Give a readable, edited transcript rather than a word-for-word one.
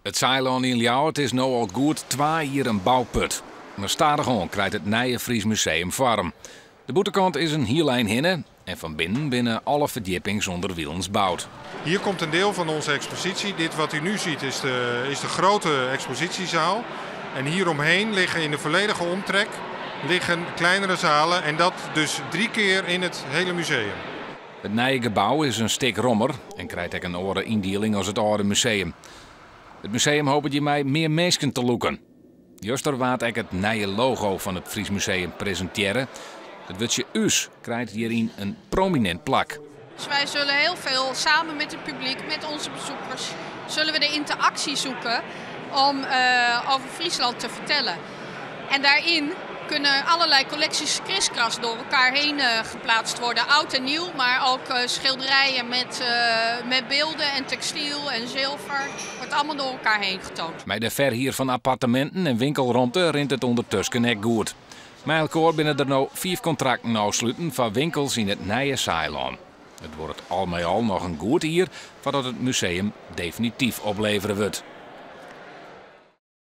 It Saailân yn Ljouwert is no al goed 2 jier in bouput. Mar stadichoan krijt it nije Fries Museum foarm. De bûtenkant is in hiel ein hinne en fan binnen binne alle ferdjippings ûnderwilens boud. Hier komt een deel van onze expositie. Dit wat u nu ziet is de grote expositiezaal. En hieromheen liggen in de volledige omtrek liggen kleinere zalen. En dat dus 3 keer in het hele museum. It nije gebou is in stik rommer en krijt ek in oare yndieling as it âlde museum. It museum hopet hjirmei mear minsken te lûken. Juster waard ek it nije logo fan it Fries Museum presintearre. It wurdsje ús krijt hjiryn in prominint plak. Dus wij zullen heel veel samen met het publiek, met onze bezoekers, zullen we de interactie zoeken om over Friesland te vertellen. En daarin kunnen allerlei collecties kriskras door elkaar heen geplaatst worden. Oud en nieuw, maar ook schilderijen met beelden en textiel en zilver. Wordt allemaal door elkaar heen getoond. Mei de ferhier fan apparteminten en winkelromte rint it ûndertusken ek goed. Mei elkoar binne der no 5 kontrakten ôfsletten foar winkels yn it nije Saailân. It duorret al mei al noch in goed jier foardat it museum definityf oplevere wurdt.